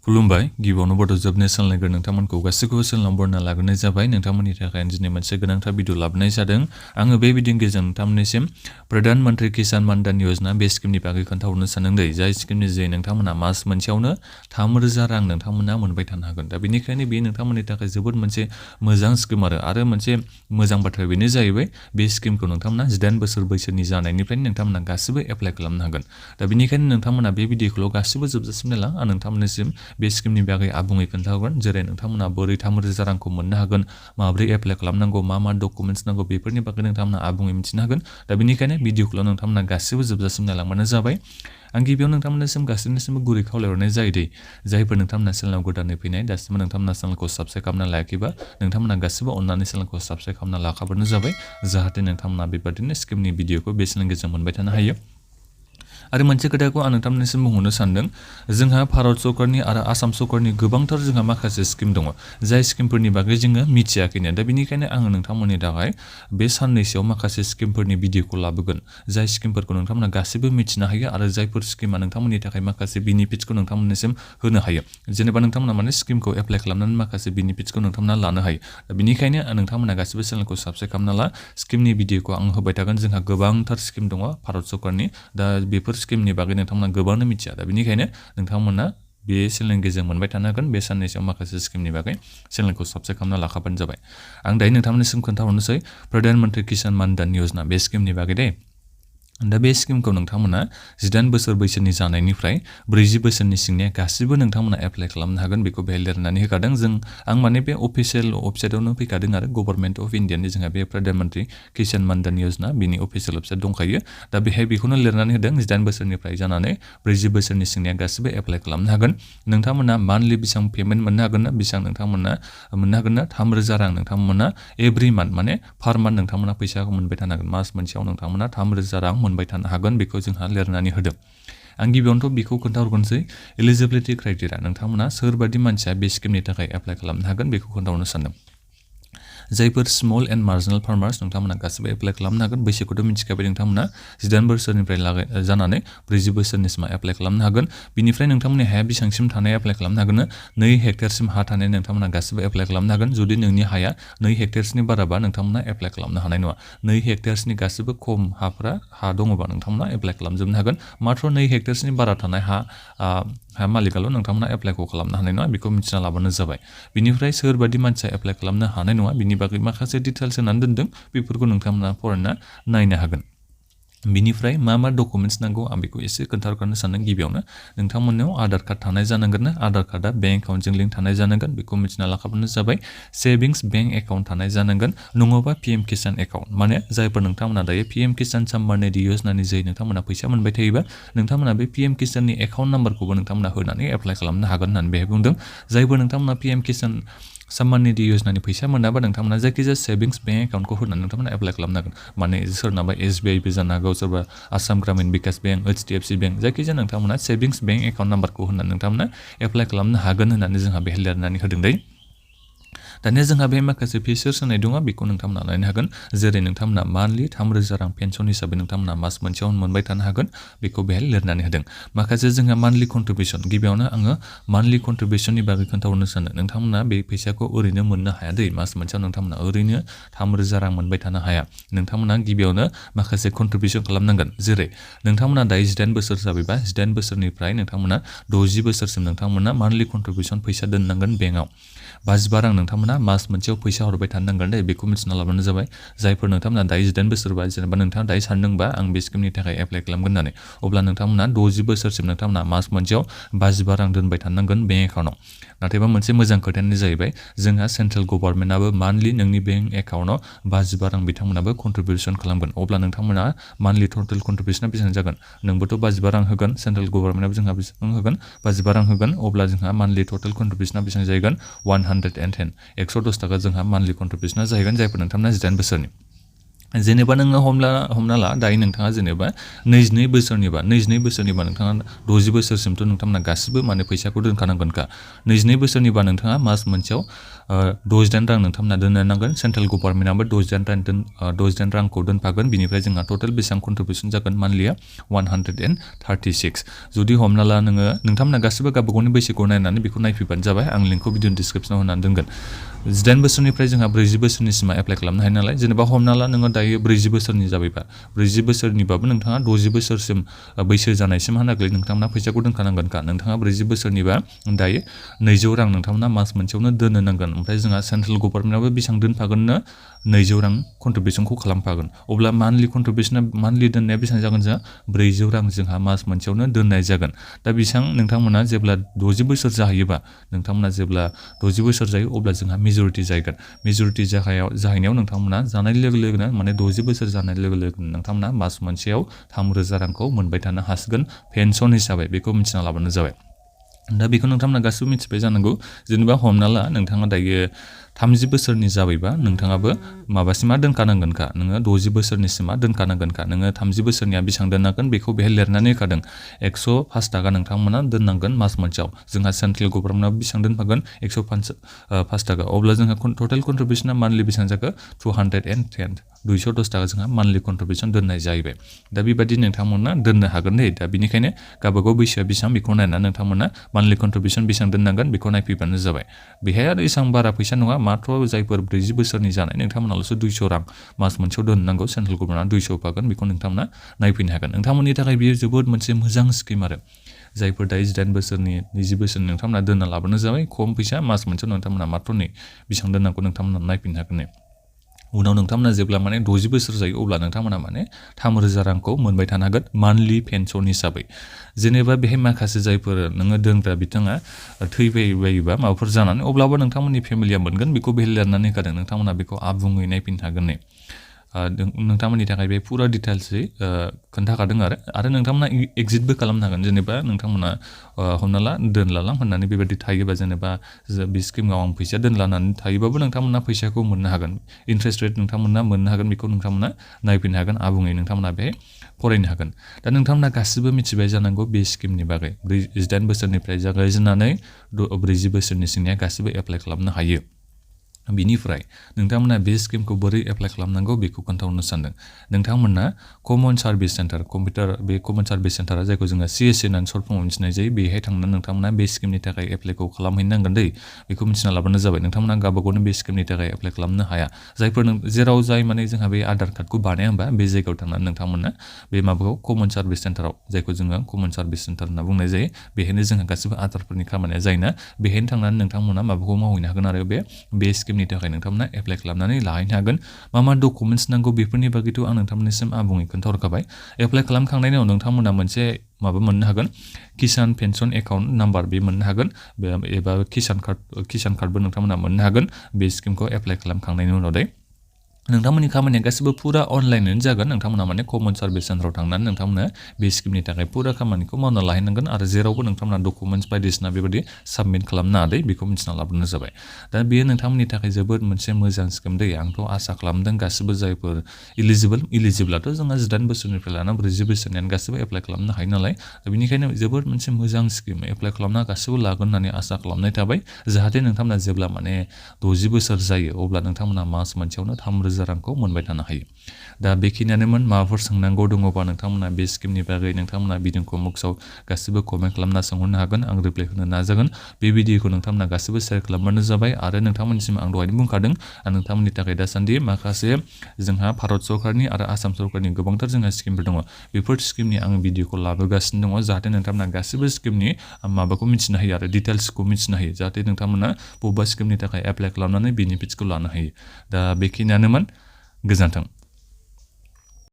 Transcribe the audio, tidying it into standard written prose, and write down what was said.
खुलुमबाय गिबियावनो बड' जब नेसनेल लोगो नोंथांमोनखौ गासैखौबो सोलोंना बरना लाग्रोनाय जाबाय नोंथांमोननि थाखाय दिनै मोनसे गोनांथार भिडिअ लाबोनाय जादों आङो बे भिडिअनि गेजेरजों नोंथांमोननिसिम प्रधान मन्त्रि किसान मानधन योजना बे स्किमनि बागै खोन्थाहरनो सानदों जाय स्किमनि जे नोंथांमोना मास मोनसेयावनो 3,000 रां नोंथांमोना मोनबाय थानो हागोन दा बेनिखायनो बे नोंथांमोननि थाखाय जोबोद मोनसे मोजां स्किम आरो मोनसे मोजां बाथ्रा बेनो जाहैबाय बे स्किमखौ नोंथांमोना 18 बोसोर बैसोनि जानायनिफ्रायनो नोंथांमोना गासिबो एप्लाइ खालामनो हागोन दा बेनिखायनो नोंथांमोना बे भिडिअखौल' गासिबो जोबजासिम नायलां आं नोंथांमोननिसिम बे स्किमनि बागै आबुङै खोन्थाहरगोन जेरै नोंथांमोना बोरै 3,000 रांखौ मोननो हागोन माबोरै एप्लाइ खालामनांगौ मा डकुमेन्ट्स नांगौ बेफोरनि बागै नोंथांमोना आबुङै मिथिनो हागोन दा बेनिखायनो भिडिअखौल' नोंथांमोना गासिबो जोबजासिम नायलांबानो जाबाय आं गिबियाव नोंथांमोननिसिम गासैनिसिमबो गुरै खावलायहरनाय जायोदि जायफोर नोंथांमोना चेनेलाव गोदानै फैनाय दासिमबो नोंथांमोना चेनेलखौ साबस्क्राइब खालामना लायाखैबा नोंथांमोना गासिबो अननानै चेनेलखौ साबस्क्राइब खालामना लाखाबानो जाबाय जाहाथे नोंथांमोना बेबादिनो स्किमनि भिडिअखौ बे चेनेलनि गेजेरजों मोनबाय थानो हायो आरो मोनसे खोथाखौ आं नोंथांमोननिसिम बुंहरनो सानदों जोंहा भारत सरकारनि आरो आसाम सरकारनि गोबांथार जोंहा माखासे स्किम दङ जाय स्किमफोरनि बागै जोङो मिथियाखैनो दा बेनिखायनो आङो नोंथांमोननि थाखाय बे साननैसोआव माखासे स्किमफोरनि भिडिअखौ लाबोगोन जाय स्किमफोरखौ नोंथांमोना गासिबो मिथिनो हायो आरो जायफोर स्किमा नोंथांमोननि थाखाय माखासे बेनिफिट्सखौ नोंथांमोननिसिम होनो हायो जेनेबा नोंथांमोना माने स्किमखौ एप्लाइ खालामनानै माखासे बेनिफिट्सखौ नोंथांमोना लानो हायो दा बेनिखायनो नोंथांमोना गासिबो चेनेलखौ साबस्क्राइब खालामना ला स्किमनि भिडिअखौ आं होबाय थागोन जोंहा गोबांथार स्किम दङ भारत सरकारनि दा बेफोर स्किमनि बागै नोंथांमोना गोबांनो मिथिया दा बेनिखायनो नोंथांमोना बे चेनेलनि गेजेरजों मोनबाय थानो हागोन बे साननैसोआव माखासे स्किमनि बागै चेनेलखौ साबस्क्राइब खालामना लाखाबानो जाबाय आं दायो नोंथांमोननिसिम खोन्थाहरनोसै प्रधान मन्त्रि किसान मानधन योजना बे स्किमनि बागै दा बे स्किमखौ नोंथांमोना 18 बोसोर बैसोनि जानायनिफ्राय 40 बोसोरनि सिंनिया गासिबो नोंथांमोना एप्लाइ खालामनो हागोन बेखौ बेहाय लिरनानै होखादों आं माने बे अफिसियेल वेबसाइटआवनो फैखादों आरो गभर्नमेन्ट अफ इन्डियानि जोंहा बे प्रधान मन्त्रि किसान मानधन योजना बिनि अफिसियेल वेबसाइट दंखायो दा बेहाय बेखौनो लिरनानै होदों 18 बोसोरनिफ्राय जानानै 40 बोसोरनि सिंनिया गासिबो एप्लाइ खालामनो हागोन नोंथांमोना मान्थलि बेसेबां पेमेन्ट मोननो हागोन ना बेसेबां नोंथांमोना मोननो हागोन ना 3,000 रां नोंथांमोना एभ्रि मान्थ माने पार मान्थ नोंथांमोना फैसाखौ मोनबाय थानो हागोन मास मोनसेयाव नोंथांमोना 3,000 रां मोनबाय थानो हागोन बेखौ जोंहा लिरनानै होदों आं गिबियावनोथ' बेखौ खोन्थाहरगोनसै एलिजिबिलिटि क्राइटेरिया नोंथांमोना सोरबादि मानसिया बे स्किमनि थाखाय एप्लाइ खालामनो हागोन बेखौ खोन्थाहरनो सानदों जायफोर स्मल एन्ड मार्जिनेल फार्मार्स नोंथांमोना गासिबो एप्लाइ खालामनो हागोन बैसोखौथ' मिथिखाबाय नोंथांमोना 18 बोसोरनिफ्राय जानानै 40 बोसोरनिसिम एप्लाइ खालामनो हागोन बिनिफ्राय नोंथांमोननि हाया बेसेबांसिम थानाय एप्लाइ खालामनो हागोन 2 हेक्टरसिम हा थानाय नोंथांमोना गासिबो एप्लाइ खालामनो हागोन जुदि नोंनि हाया 2 हेक्टरसनि बाराबा नोंथांमोना एप्लाइ खालामनो हानाय नङा 2 हेक्टरसनि गासिबो खम हा दङबा नोंथांमोना एप्लाइ खालामजोबनो हागोन मात्र 2 हेक्टरसनि बारा थानाय हा मालिकाल' नोंथांमोना एप्लाइखौ खालामनो हानाय नङा बेखौ मिथिना लाबानो जाबाय बिनिफ्राय सोरबादि मानसिया एप्लाइ खालामनो हानाय नङा बिनि बागै माखासे डिटेल्स होनानै दोनदों बेफोरखौ नोंथांमोना फरायना नायनो हागोन बिनिफ्राय मा डकुमेन्ट्स नांगौ आं बेखौ एसे खोन्थाहरनो सानदों गिबियावनो नोंथांमोननियाव आधार कार्ड थानाय जानांगोन आधार कार्डआ बेंक एकाउन्टजों लिंक थानाय जानांगोन बेखौ मिथिना लाखाबानो जाबाय सेभिंस बेंक एकाउन्ट थानाय जानांगोन नङाबा पिएम किसान एकाउन्ट माने जायफोर नोंथांमोना दायो पिएम किसान सम्मान निधि योजनानि जै नोंथांमोना फैसा मोनबाय थायोबा नोंथांमोना बे पिएम किसाननि एकाउन्ट नाम्बारखौबो नोंथांमोना होनानै एप्लाइ खालामनो हागोन होननानै बेहाय बुंदों जायफोर नोंथांमोना पिएम किसान सम्मान निधि योजनानि फैसा मोनाबा नोंथांमोना जायखिजाया सेभिंस बेंक एकाउन्टखौ होनानै नोंथांमोना एप्लाइ खालामनो हागोन माने सोरनाबा SBIबो जानो हागौ सोरबा आसाम ग्रामीण बिकास बेंक HDFC बेंक जायखिजाया नोंथांमोना सेभिंस बेंक एकाउन्ट नाम्बारखौ होनानै नोंथांमोना एप्लाइ खालामनो हागोन होननानै जोंहा बेहाय लिरनानै होदों दानिया जोंहा बे माखासे फिचार्स होनाय दङ बेखौ नोंथांमोना नायनो हागोन जेरै नोंथांमोना मान्थलि 3,000 रां पेन्सन हिसाबै नोंथांमोना मास मोनसेयाव मोनबाय थानो हागोन बेखौ बेहाय लिरनानै होदों माखासे जोंहा मान्थलि कन्ट्रिबिउसन गिबियावनो आङो मान्थलि कन्ट्रिबिउसननि बागै खोन्थाहरनो सानो नोंथांमोना बे फैसाखौ ओरैनो मोननो हाया मास मोनसेयाव नोंथांमोना ओरैनो 3,000 रां मोनबाय थानो हाया नोंथांमोना गिबियावनो माखासे कन्ट्रिबिउसन खालामनांगोन जेरै नोंथांमोना दायो 18 बोसोर जाबायबा 18 बोसोरनिफ्राय नोंथांमोना 60 बोसोरसिम नोंथांमोना मान्थलि कन्ट्रिबिउसन फैसा दोननांगोन बेंकआव 52 रां नोंथांमोना मास मोनसेयाव फैसा हरबाय थानांगोन बेखौ मिथिना लाबानो जाबाय जायफोर नोंथांमोना दायो 18 बोसोरबा जेनेबा नोंथाङा दायो सानदोंबा आं बे स्किमनि थाखाय एप्लाइ खालामगोन होननानै अब्ला नोंथांमोना 60 बोसोरसिम नोंथांमोना मास मोनसेयाव 52 रां दोनबाय थानांगोन बेंक एकाउन्टआव नाथायबा मोनसे मोजां खोथायानो जाहैबाय जोंहा सेन्ट्रेल गभर्नमेन्टआबो मान्थलि नोंनि बेंक एकाउन्टआव 52 रां बिथांमोनाबो कन्ट्रिबिउसन खालामगोन अब्ला नोंथांमोना मान्थलि टटेल कन्ट्रिबिउसना बेसेबां जागोन नोंबोथ' 52 रां होगोन सेन्ट्रेल गभर्नमेन्टआबो जोंहा बेसेबां होगोन 52 रां होगोन अब्ला जोंहा मान्थलि टटेल कन्ट्रिबिउसना बेसेबां जाहैगोन 110 110 थाखा जोंहा मान्थलि कन्ट्रिबिउसना जाहैगोन जायफोर नोंथांमोना 18 बोसोरनि जेनेबा नोङो हमना ला दायो नोंथाङा जेनेबा 22 बोसोरनिबा नोंथाङा 60 बोसोरसिमथ' नोंथांमोना गासिबो माने फैसाखौ दोनखानांगोनखा 22 बोसोरनिबा नोंथाङा मास मोनसेयाव 68 रां नोंथांमोना दोननो नांगोन सेन्ट्रेल गभर्नमेन्टआबो 68 रांखौ दोनफागोन बिनिफ्राय जोंहा टटेल बेसेबां कन्ट्रिबिउसन जागोन मान्थलिया 136 जुदि हमना ला नोंथांमोना गासिबो गावबा गावनि बैसोखौ नायनानै बेखौ नायफैबानो जाबाय आं लिंकखौ भिडिअ डिसक्रिपसनाव होनानै दोनगोन 18 बोसोरनिफ्राय जोंहा 40 बोसोरनिसिमा एप्लाइ खालामनो हायो नालाय जेनेबा हमना ला नोङो दायो 40 बोसोरनि जाबायबा 40 बोसोरनिबाबो नोंथाङा 60 बोसोरसिम बैसो जानायसिमहालागै नोंथांमोना फैसाखौ दोनखानांगोनखा नोंथाङा 40 बोसोरनिबा दायो 200 रां नोंथांमोना मास मोनसेयावनो दोननो नांगोन ओमफ्राय जोंहा सेन्ट्रेल गभर्नमेन्टआबो बेसेबां दोनफागोननो 200 रां कन्ट्रिबिउसनखौ खालामफागोन अब्ला मान्थलि दोननाया बेसेबां जागोन जोंहा 400 रां जोंहा मास मोनसेयावनो दोननाय जागोन दा बेसेबां नोंथांमोना जेब्ला 60 बोसोर जाहैयोबा नोंथांमोना जेब्ला 60 बोसोर जायो अब्ला जोंहा मेजरिटि जाहैगोन मेजरिटि जाहैनायाव नोंथांमोना जानाय लोगो लोगोनो माने 60 बोसोर जानाय लोगो लोगोनो नोंथांमोना मास मोनसेयाव 3,000 रांखौ मोनबाय थानो हासिगोन पेन्सन हिसाबै बेखौ मिथिना लाबानो जाबाय दा बेखौ नोंथांमोना गासिबो मिथिबाय जानांगौ जेनेबा हमना ला नोंथाङा दायो 30 बोसोरनि जाबायबा नोंथाङाबो माबासिमा दोनखानांगोनखा नोङो 60 बोसोरनिसिमा दोनखानांगोनखा नोङो 30 बोसोरनिया बेसेबां दोननांगोन बेखौ बेहाय लिरनानै होखादों 105 थाखा नोंथांमोना दोननांगोन मास मोनसेयाव जोंहा सेन्ट्रेल गभर्नमेन्टआव बेसेबां दोनफागोन 105 थाखा अब्ला जोंहा टटेल कन्ट्रिबिउसना मान्थलि बेसेबां जाखो 210 210 थाखा जोंहा मान्थलि कन्ट्रिबिउसन दोननाय जाहैबाय दा बेबायदि नोंथांमोना दोननो हागोन दे दा बेनिखायनो गावबागाव बैसोआ बेसेबां बेखौ नायनानै नोंथांमोना मान्थलि कन्ट्रिबिउसन बेसेबां दोननांगोन बेखौ नायफैबानो जाबाय बेहाय आरो एसेबां बारा फैसा नङा मात्र जायफोर 40 बोसोरनि जानाय नोंथांमोनाल'सो 200 रां मास मोनसेयाव दोननांगौ सेन्ट्रेल गभर्नमेन्टआ 200 होफागोन बेखौ नोंथांमोना नायफैनो हागोन नोंथांमोननि थाखाय बेयो जोबोद मोनसे मोजां स्किम आरो जायफोर दायो 18 बोसोरनि 20 बोसोरनि नोंथांमोना दोनना लाबानो जाबाय खम फैसा मास मोनसेयाव नोंथांमोना मात्र बेसेबां दोननांगौ नोंथांमोना नायफैनो हागोन उनाव नोंथांमोना जेब्ला माने 60 बोसोर जायो अब्ला नोंथांमोना माने 3,000 रांखौ मोनबाय थानो हागोन मान्थलि पेन्सन हिसाबै जेनेबा बेहाय माखासे जायफोर नोङो दोनग्रा बिथाङा थैबायोबा माबाफोर जानानै अब्लाबो नोंथांमोननि फेमिलिया मोनगोन बेखौ बेहाय लिरनानै होखादों नोंथांमोना बेखौ आबुङै नायफिननो हागोन नोंथांमोननि थाखाय बे फुरा डिटेल्सै खोन्थाखादों आरो नोंथांमोना एक्जिटबो खालामनो हागोन जेनेबा नोंथांमोना हमना ला दोनलालां होननानै बेबायदि थायोबा जेनेबा बे स्किमाव आं फैसा दोनलानानै थायोबाबो नोंथांमोना फैसाखौ मोननो हागोन इन्ट्रेस्ट रेट नोंथांमोना मोननो हागोन बेखौ नोंथांमोना नायफैनो हागोन आबुङै नोंथांमोना बेहाय फरायनो हागोन दा नोंथांमोना गासिबो मिथिबाय जानांगौ बे स्किमनि बागै 18 बोसोरनिफ्राय जागायजेननानै 40 बोसोरनि सिंनिया गासिबो एप्लाइ खालामनो हायो बिनिफ्राय नोंथांमोना बे स्किमखौ बोरै एप्लाइ खालामनांगौ बेखौ खोन्थाहरनो सानदों नोंथांमोना कमन सार्भिस सेन्टार बे कमन सार्भिस सेन्टारा जायखौ जोङो CSC होननानै सर्ट फर्मआव मिथिनाय जायो बेहाय थांनानै नोंथांमोना बे स्किमनि थाखाय एप्लाइखौ खालामहैनांगोन बेखौ मिथिना लाबानो जाबाय नोंथांमोना गावबा गावनो बे स्किमनि थाखाय एप्लाइ खालामनो हाया जेराव जाय माने जोंहा बे आधार कार्डखौ बानाया होमबा बे जायगायाव थांनानै नोंथांमोना बे माबाखौ कमन सार्भिस सेन्टाराव जायखौ जोङो कमन सार्भिस सेन्टार होनना बुंनाय जायो बेहायनो जोंहा गासिबो आधारफोरनि खामानिया जायोना बेहायनो थांनानै नोंथांमोना माबाखौ मावहैनो हागोन आरो बे स्किमनि थाखाय नोंथांमोना एप्लाइ खालामनानै लाहैनो हागोन मा डकुमेन्ट्स नांगौ बेफोरनि बागैथ' आं नोंथांमोननिसिम आबुङै खोन्थाहरखाबाय एप्लाइ खालामखांनायनि उनाव नोंथांमोना मोनसे माबा मोननो हागोन किसान पेन्सन एकाउन्ट नाम्बार बे मोननो हागोन एबा किसान कार्डबो नोंथांमोना मोननो हागोन बे स्किमखौ एप्लाइ खालामखांनायनि उनाव नोंथांमोननि खामानिया गासिबो फुरा अनलाइनैनो जागोन नोंथांमोना माने कमन सार्भिस सेन्टाराव थांनानै नोंथांमोना बे स्किमनि थाखाय फुरा खामानिखौ मावना लाहैनांगोन आरो जेरावबो नोंथांमोना डकुमेन्ट्स बायदिसिना बेबायदि साबमिट खालामनो बेखौ मिथिना लाबोनो जाबाय दा बेयो नोंथांमोननि थाखाय जोबोद मोनसे मोजां स्किम आंथ' आसा खालामदों गासिबो जायफोर इलिजिबोलाथ' जोंहा 18 बोसोरनिफ्राय लाना 40 बोसोरनियानो गासिबो एप्लाइ खालामनो हायो नालाय दा बेनिखायनो जोबोद मोनसे मोजां स्किम एप्लाइ खालामना गासिबो लागोन होननानै आसा खालामनाय थाबाय जाहाथे नोंथांमोना जेब्ला माने 60 बोसोर जायो अब्ला नोंथांमोना मास मोनसेयावनो 3,000 रांखौ मोनबाय थानो हायो दा बेखिनियानोमोन माबाफोर सोंनांगौ दङबा नोंथांमोना बे स्किमनि बागै नोंथांमोना भिडिअखौ मुक्सआव गासिबो कमेन्ट खालामना सोंहरनो हागोन आं रिप्लाइ होनो नाजागोन बे भिडिअखौ नोंथांमोना गासिबो शेयार खालामबानो जाबाय आरो नोंथांमोननिसिम आं दहायनो बुंखादों नोंथांमोननि थाखाय दासान्दि माखासे जोंहा भारत सरकारनि आरो आसाम सरकारनि गोबांथार जोंहा स्किमफोर दङ बेफोर स्किमनि आं भिडिअखौ लाबोगासिनो दङ जाहाथे नोंथांमोना गासिबो स्किमनि माबाखौ मिथिनो हायो आरो डिटेल्सखौ मिथिनो हायो जाहाथे नोंथांमोना बबेबा स्किमनि थाखाय एप्लाइ खालामनानै बेनिफिट्सखौ लानो हायो दा बेखिनियानोमोन गोजोन्थों